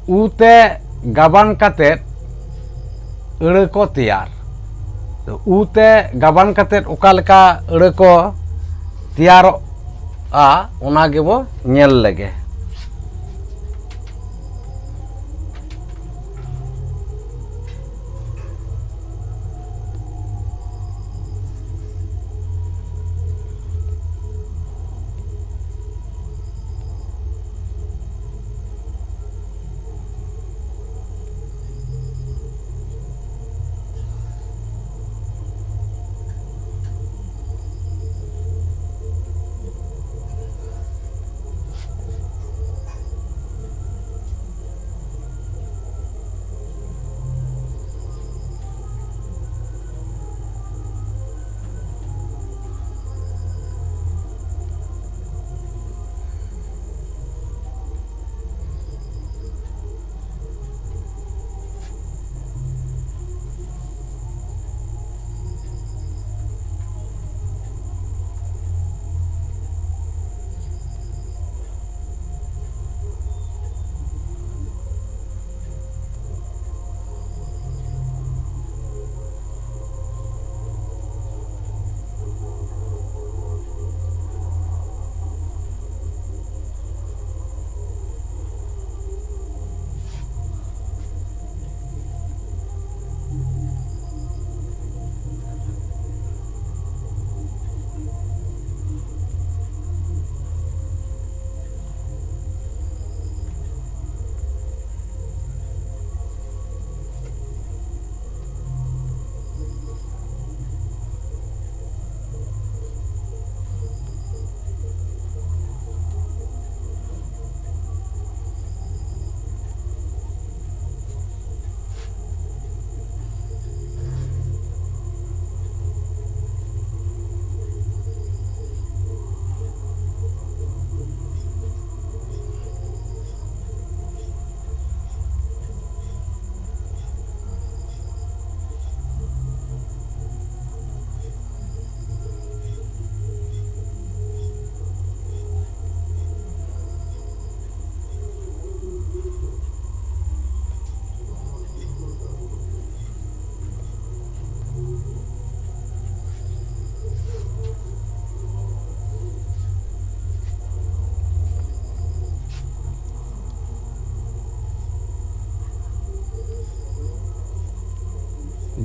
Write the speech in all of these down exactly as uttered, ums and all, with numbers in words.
ᱩ ᱛᱮ ᱜᱟᱵᱟᱱ ᱠᱟᱛᱮᱫ ᱟᱹᱲᱟᱹ ᱠᱚ ᱛᱮᱭᱟᱨ᱾ ᱛᱚ, ᱩ ᱛᱮ ᱜᱟᱵᱟᱱ ᱠᱟᱛᱮᱫ ᱚᱠᱟ ᱞᱮᱠᱟ ᱟᱹᱲᱟᱹ ᱠᱚ ᱛᱮᱭᱟᱨᱚᱜᱼᱟ, ᱚᱱᱟ ᱜᱮᱵᱚ ᱧᱮᱞ ᱞᱮᱜᱮ᱾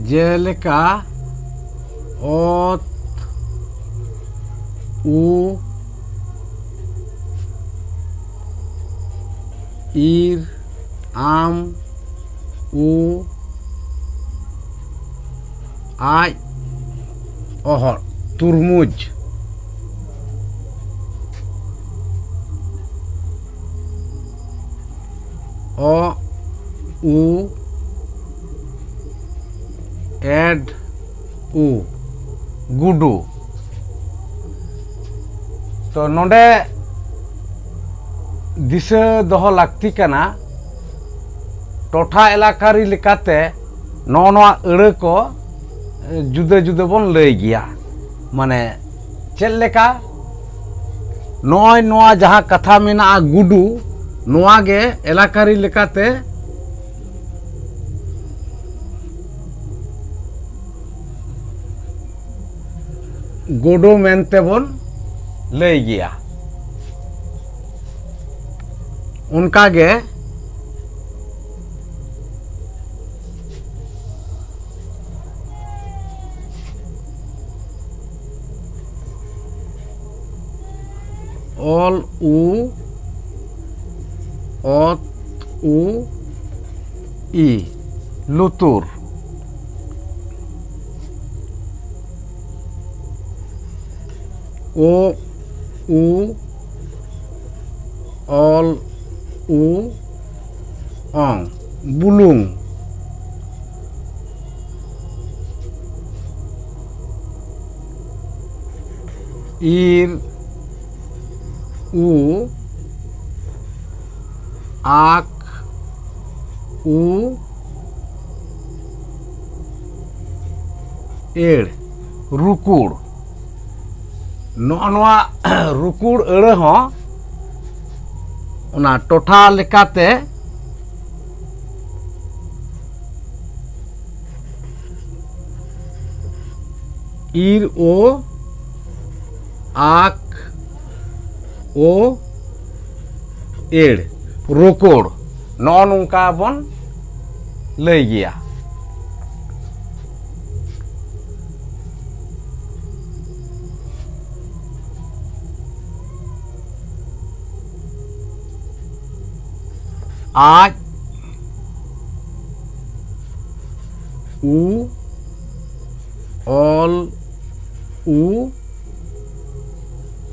ᱡᱮᱞᱮᱠᱟ ᱚᱛ, ᱩ, ᱤᱨ, ᱟᱢ, ᱩ, ᱟᱡ, ᱚᱦᱚᱫ, ᱛᱩᱨᱢᱩᱡᱽ᱾ ᱚ, ᱩ, ᱮᱰ, ᱩ, ᱜᱩᱰᱩ᱾ ᱛᱚ ᱱᱚᱰᱮ ᱫᱤᱥᱟᱹ ᱫᱚᱦᱚ ᱞᱟᱹᱠᱛᱤ ᱠᱟᱱᱟ, ᱴᱚᱴᱷᱟ ᱮᱞᱟᱠᱟᱨᱤ ᱞᱮᱠᱟᱛᱮ ᱱᱚᱜᱼᱚ ᱱᱚᱣᱟ ᱟᱹᱲᱟᱹ ᱠᱚ ᱡᱩᱫᱟᱹ ᱡᱩᱫᱟᱹ ᱵᱚᱱ ᱞᱟᱹᱭ ᱜᱮᱭᱟ᱾ ᱢᱟᱱᱮ ᱪᱮᱫ ᱞᱮᱠᱟ? ᱱᱚᱜᱼᱚᱭ ᱱᱚᱣᱟ ᱡᱟᱦᱟᱸ ᱠᱟᱛᱷᱟ ᱢᱮᱱᱟᱜᱼᱟ ᱜᱩᱰᱩ, ᱱᱚᱣᱟ ᱜᱮ ᱮᱞᱟᱠᱟᱨᱤ ᱞᱮᱠᱟᱛᱮ ᱜᱳᱰᱳ ᱢᱮᱱᱛᱮ ᱵᱚᱱ ᱞᱟᱹᱭ ᱜᱮᱭᱟ᱾ ᱚᱱᱠᱟ ᱜᱮ ᱚᱞ ᱩ, ᱚᱛ ᱩ, ᱤ, ᱞᱩᱛᱩᱨ᱾ ᱳ, ᱩ, ᱚᱞ ᱩ, ᱚᱝ, ᱵᱩᱞᱩᱝ᱾ ᱤᱨ, ᱩ, ᱟᱠ, ᱩ, ᱮᱲ, ᱨᱩᱠᱩᱲ᱾ ᱱᱚᱜᱼᱚ ᱱᱚᱣᱟ ᱨᱩᱠᱩᱲ ᱟᱹᱲᱟᱹ ᱦᱚᱸ ᱚᱱᱟ ᱴᱚᱴᱷᱟ ᱞᱮᱠᱟᱛᱮ ᱤᱨ ᱳ, ᱟᱠ ᱳ, ᱮᱲ, ᱨᱳᱠᱳᱲ, ᱱᱚᱜᱼᱚ ᱱᱚᱝᱠᱟ ᱵᱚᱱ ᱞᱟᱹᱭ ᱜᱮᱭᱟ᱾ ᱟᱡ, ᱩ, ᱚᱞ, ᱩ,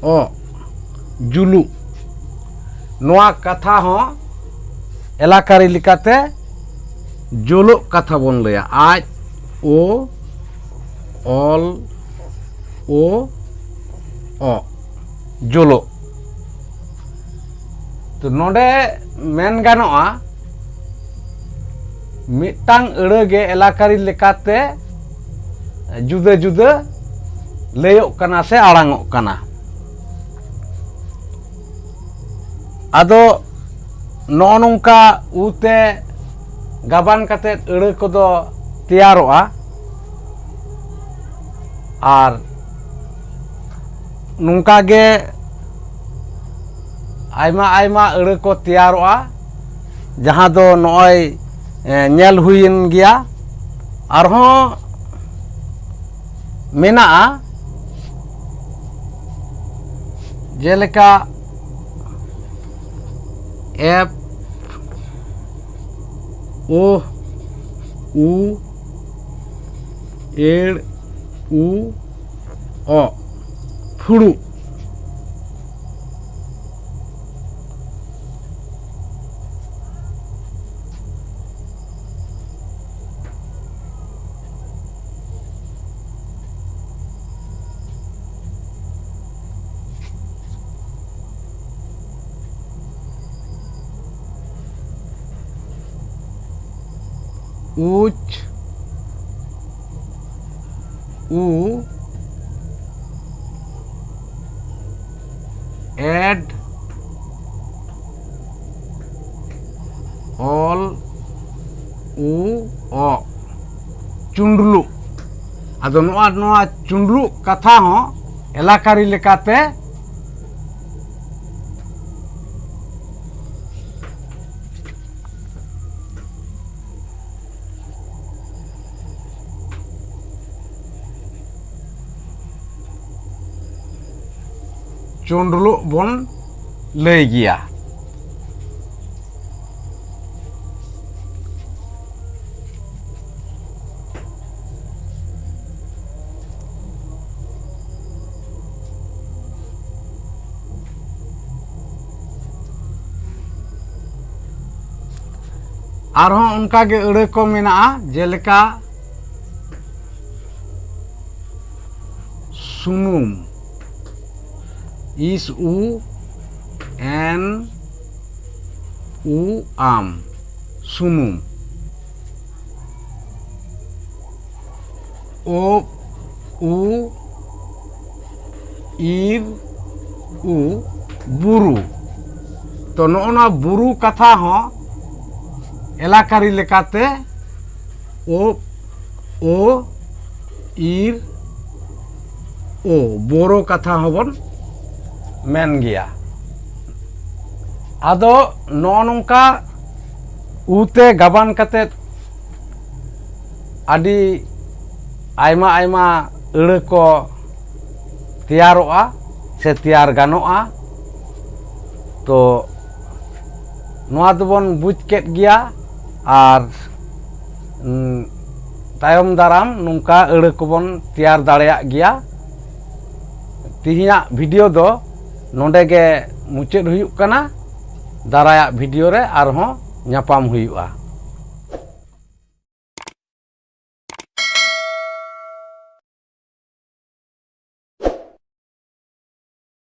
ᱚᱜ, ᱡᱩᱞᱩᱜ᱾ ᱱᱚᱣᱟ ᱠᱟᱛᱷᱟ ᱦᱚᱸ ᱮᱞᱟᱠᱟᱨᱤ ᱞᱮᱠᱟᱛᱮ ᱡᱳᱞᱳᱜ ᱠᱟᱛᱷᱟ ᱵᱚᱱ ᱞᱟᱹᱭᱟ᱾ ᱟᱡ, ᱳ, ᱚᱞ, ᱳ, ᱚᱜ, ᱡᱳᱞᱳᱜ᱾ ᱛᱚ, ᱱᱚᱰᱮ ᱢᱮᱱ ᱜᱟᱱᱚᱜᱼᱟ, ᱢᱤᱫᱴᱟᱝ ᱟᱹᱲᱟᱹ ᱜᱮ ᱮᱞᱟᱠᱟᱨᱤ ᱞᱮᱠᱟᱛᱮ ᱡᱩᱫᱟᱹ ᱡᱩᱫᱟᱹ ᱞᱟᱹᱭᱚᱜ ᱠᱟᱱᱟ ᱥᱮ ᱟᱲᱟᱝᱚᱜ ᱠᱟᱱᱟ᱾ ᱟᱫᱚ ᱱᱚᱜᱼᱚ ᱱᱚᱝᱠᱟ ᱩ ᱛᱮ ᱜᱟᱵᱟᱱ ᱠᱟᱛᱮᱫ ᱟᱹᱲᱟᱹ ᱠᱚᱫᱚ ᱛᱮᱭᱟᱨᱚᱜᱼᱟ᱾ ᱟᱨ ᱱᱚᱝᱠᱟ ᱜᱮ ᱟᱭᱢᱟ ᱟᱭᱢᱟ ᱟᱹᱲᱟᱹ ᱠᱚ ᱛᱮᱭᱟᱨᱚᱜᱼᱟ, ᱡᱟᱦᱟᱸ ᱫᱚ ᱱᱚᱜᱼᱚᱭ, ᱮ, ᱧᱮᱞ ᱦᱩᱭᱮᱱ ᱜᱮᱭᱟ᱾ ᱟᱨᱦᱚᱸ ᱢᱮᱱᱟᱜᱼᱟ, ᱡᱮᱞᱮᱠᱟ ᱮᱯ, ᱳ, ᱩ, ᱮᱲ, ᱩ, ᱚ, ᱯᱷᱩᱲᱩᱜ᱾ ᱩᱪ, ᱩ, ᱮᱰ, ᱚᱞ, ᱩ, ᱚ, ᱪᱩᱸᱰᱞᱩᱜ᱾ ᱟᱫᱚ ᱱᱚᱣᱟ, ᱱᱚᱣᱟ ᱪᱩᱸᱰᱞᱩᱜ ᱠᱟᱛᱷᱟ ᱦᱚᱸ ᱮᱞᱟᱠᱟᱨᱤ ᱞᱮᱠᱟᱛᱮ ᱪᱩᱸᱰᱞᱩᱜ ᱵᱚᱱ ᱞᱟᱹᱭ ᱜᱮᱭᱟ᱾ ᱟᱨᱦᱚᱸ ᱚᱱᱠᱟᱜᱮ ᱟᱹᱲᱟᱹ ᱠᱚ ᱢᱮᱱᱟᱜᱼᱟ, ᱡᱮᱞᱮᱠᱟ ᱥᱩᱱᱩᱢ, ᱤᱥ ᱩ ᱮᱱ ᱩ ᱟᱢ, ᱥᱩᱱᱩᱢ᱾ ᱳ ᱩ ᱤᱨ ᱩ ᱵᱩᱨᱩ᱾ ᱛᱚ, ᱱᱚᱜᱼᱚ ᱱᱚᱣᱟ ᱵᱩᱨᱩ ᱠᱟᱛᱷᱟ ᱦᱚᱸ ᱮᱞᱟᱠᱟᱨᱤ ᱞᱮᱠᱟᱛᱮ ᱳ ᱳ ᱤᱨ ᱳ, ᱵᱳᱨᱳ ᱠᱟᱛᱷᱟ ᱦᱚᱸᱵᱚᱱ ᱢᱮᱱ ᱜᱮᱭᱟ᱾ ᱟᱫᱚ ᱱᱚᱜᱼᱚ ᱱᱚᱝᱠᱟ ᱩ ᱛᱮ ᱜᱟᱵᱟᱱ ᱠᱟᱛᱮᱫ ᱟᱹᱰᱤ ᱟᱭᱢᱟ ᱟᱭᱢᱟ ᱟᱹᱲᱟᱹ ᱠᱚ ᱛᱮᱭᱟᱨᱚᱜᱼᱟ ᱥᱮ ᱛᱮᱭᱟᱨ ᱜᱟᱱᱚᱜᱼᱟ᱾ ᱛᱚ, ᱱᱚᱣᱟ ᱫᱚᱵᱚᱱ ᱵᱩᱡᱽ ᱠᱮᱫ ᱜᱮᱭᱟ, ᱟᱨ, ᱩᱸ, ᱛᱟᱭᱚᱢ ᱫᱟᱨᱟᱢ ᱱᱚᱝᱠᱟ ᱟᱹᱲᱟᱹ ᱠᱚᱵᱚᱱ ᱛᱮᱭᱟᱨ ᱫᱟᱲᱮᱭᱟᱜ ᱜᱮᱭᱟ᱾ ᱛᱮᱦᱮᱧᱟᱜ ᱵᱷᱤᱰᱤᱭᱳ ᱫᱚ ᱱᱚᱰᱮ ᱜᱮ ᱢᱩᱪᱟᱹᱫ ᱦᱩᱭᱩᱜ ᱠᱟᱱᱟ᱾ ᱫᱟᱨᱟᱭᱟᱜ ᱵᱷᱤᱰᱤᱭᱳ ᱨᱮ ᱟᱨᱦᱚᱸ ᱧᱟᱯᱟᱢ ᱦᱩᱭᱩᱜᱼᱟ᱾